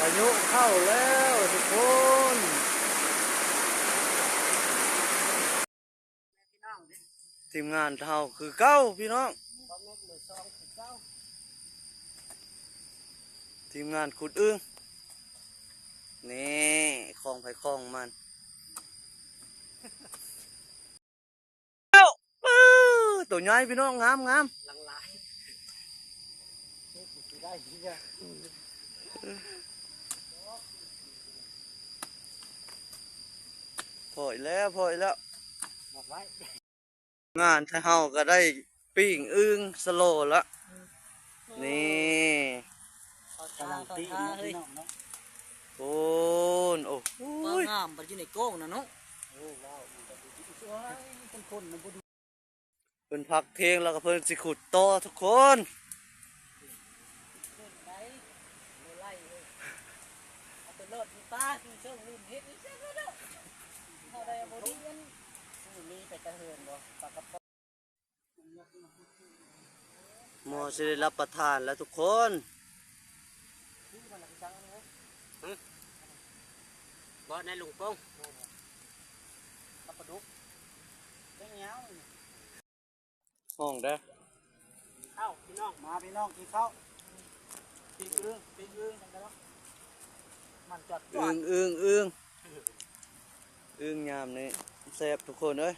ພາຍຸເຂົ້າແລ້ວທຸກຄົນ. ທີມງານເຮົາຄືເກົ່າພີ່ນ້ອງ, ທີມງານຂຸດອຶ່ງ. ນີ້ ຂອງໃຜຂອງມັນ. ໂອ້ ໂຕໃຫຍ່ພີ່ນ້ອງ, ງາມໆ. ຫຼັງຫຼາຍ ພໍ້ແລ້ວ ພໍ້ແລ້ວ. ງານເຮົາກໍໄດ້ປີ້ງອຶ່ງສະໂລລະ. ນີ້ ກຳລັງປີ້ງເນາະພີ່ນ້ອງເນາະ. ໂອ້ ໂອ້ຍ ງາມ ບັດຢູ່ໃນກ້ອງນະເນາະ. ເພິ່ນພັກພຽງແລ້ວກໍເພິ່ນຊິຂຸດຕໍ່ທຸກຄົນ. ເອົາໄປໂລດຢູ່ປ່າ ຄືເຊິ່ງລືມເຮັດອີກຊັ້ນເນາະ. ເຮົາໄດ້ບໍ່ດີອັນ ມີໄປຕະເຫີນບໍ່ ປາກະປ໋ອງ. ໝໍຊິໄດ້ຮັບປະທານແລ້ວທຸກຄົນ. ບໍ່ ໃນລຸງໂປ່ງ ປາປະດຸກ ເປັນຫຍັງ ຫ້ອງເດີ້. ເອົ້າ ພີ່ນ້ອງ ມາພີ່ນ້ອງກິນເຂົ້າ. ປີ້ງອຶ່ງ ປີ້ງອຶ່ງ ມັນຈອດ ອຶ່ງ ອຶ່ງ ອຶ່ງ ອຶ່ງຍາມນີ້ແຊບທຸກຄົນເອີຍ.